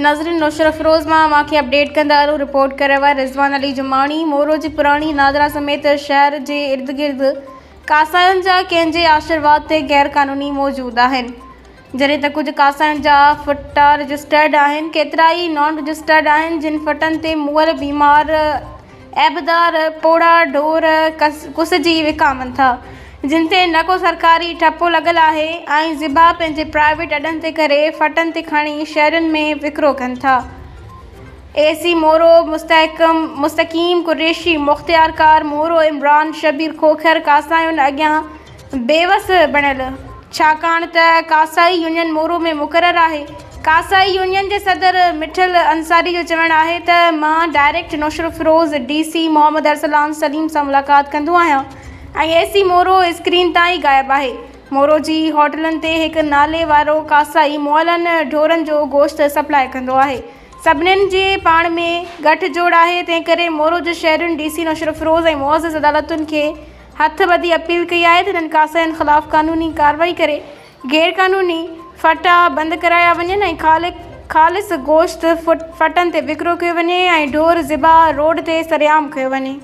ناظرين نوشهروفيروز مان اوهان کي اپڊيٽ ڪندا هلون رپورٽ ڪري رهيو آهي رضوان علي جماڻي مورو جي پراڻي نادرا سميت شهر جي ارد گرد ڪاسائين جا ڪنهن جي آشيرواد تي غير قانوني موجود آهن جڏهن ته ڪجهه ڪاسائين جا ڦٽا رجسٽرڊ آهن ڪيترائي نان رجسٽرڊ آهن جن ڦٽن تي مئل بيمار عيبدار پوڙها ڍور ڪسجي وڪامن ٿا، جن تي نه ڪو سرڪاري ٺپو لڳل آهي ۽ ذبح پنهنجي پرائيويٽ اڏن تي ڪري ڦٽن تي کڻي شهرين ۾ وڪرو ڪن ٿا. اي سي مورو مستقيم قريشي، مختيارڪار مورو عمران شبير کوکر ڪاسائين اڳيان بيوس بڻيل. ڇاڪاڻ ته ڪاسائي يونين مورو ۾ مقرر آهي. ڪاسائي يونين جي صدر مٺل انصاري جو چوڻ آهي ته مان direct Naushahro Feroze D C Muhammad Arsalan Saleem سان ملاقات ڪندو آهيان ۽ اي سي مورو اسڪرين تان ئي غائب آهي. مورو جي هوٽلن تي هڪ نالي وارو ڪاسائي مئلن ڍورن جو گوشت سپلاء ڪندو آهي. سڀنين جي پاڻ ۾ ڳٺ جوڙ آهي تنهنڪري مورو جي شهرين ڊي سي نوشهروفيروز ۽ معزز عدالتن کي هٿ ٻڌي اپيل ڪئي آهي ته انهن ڪاسائين خلاف قانوني ڪارروائي ڪري غيرقانوني ڦٽا بند ڪرايا وڃن ۽ خالص گوشت ڦٽن تي وڪرو ڪيو وڃي ۽ ڍور ذبح روڊ تي سرعام ڪيو وڃي.